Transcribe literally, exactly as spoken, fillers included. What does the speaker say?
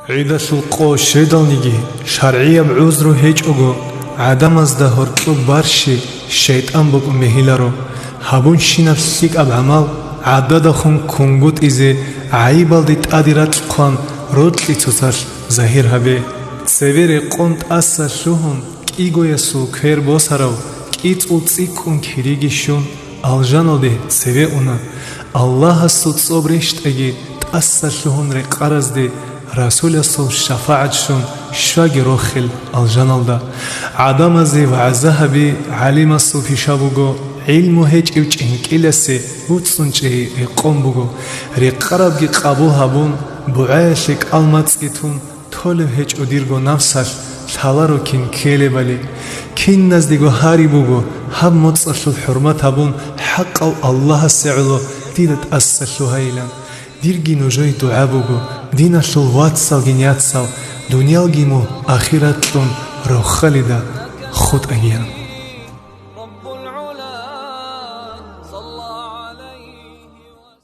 ГӀидалъул къо щведалниги, шаргӀияб гӀузру гьечӀого, гӀадамазда гьоркьоб барщи шайтӀан букӀун бегьиларо. Гьабунщинаб лъикӀаб гӀамал гӀададахун кунгутӀизе, гӀайибалде тӀаде ракь хъван, рокьи цоцалъ загьир гьабе. Цеве рекъон тӀаса лъугьун, кӀигоясул квер босарав, кӀицӀул цӀикӀкӀун кириги щун, алжаналде цеве уна. Аллагьасул цӀоб рещтӀаги, тӀаса лъугьун рекъаразде Расуласул шафагӀат щун щваги рохел алжаналда. ГӀадамазе вагӀза гьаби гӀалимасул пиша буго, гӀилму гьечӀев чӀинкӀиласе буцӀцӀун чӀей рекъон буго. Рекъарабги къабул гьабун, бугӀаялъе кӀал мацӀги тун, толеб гьечӀо дирго напсалъ, лъаларо кин ккелебали. Киназдего гьари буго, гьаб моцӀалъул хӀурмат гьабун, хӀакъав Аллагьасе гӀоло дида тӀаса лъугьайилан. Дирги нужее дугӀа буго, диналъул вацалгин яцал, дуниялги мугь ахират кьун рохалида хутӀагиян.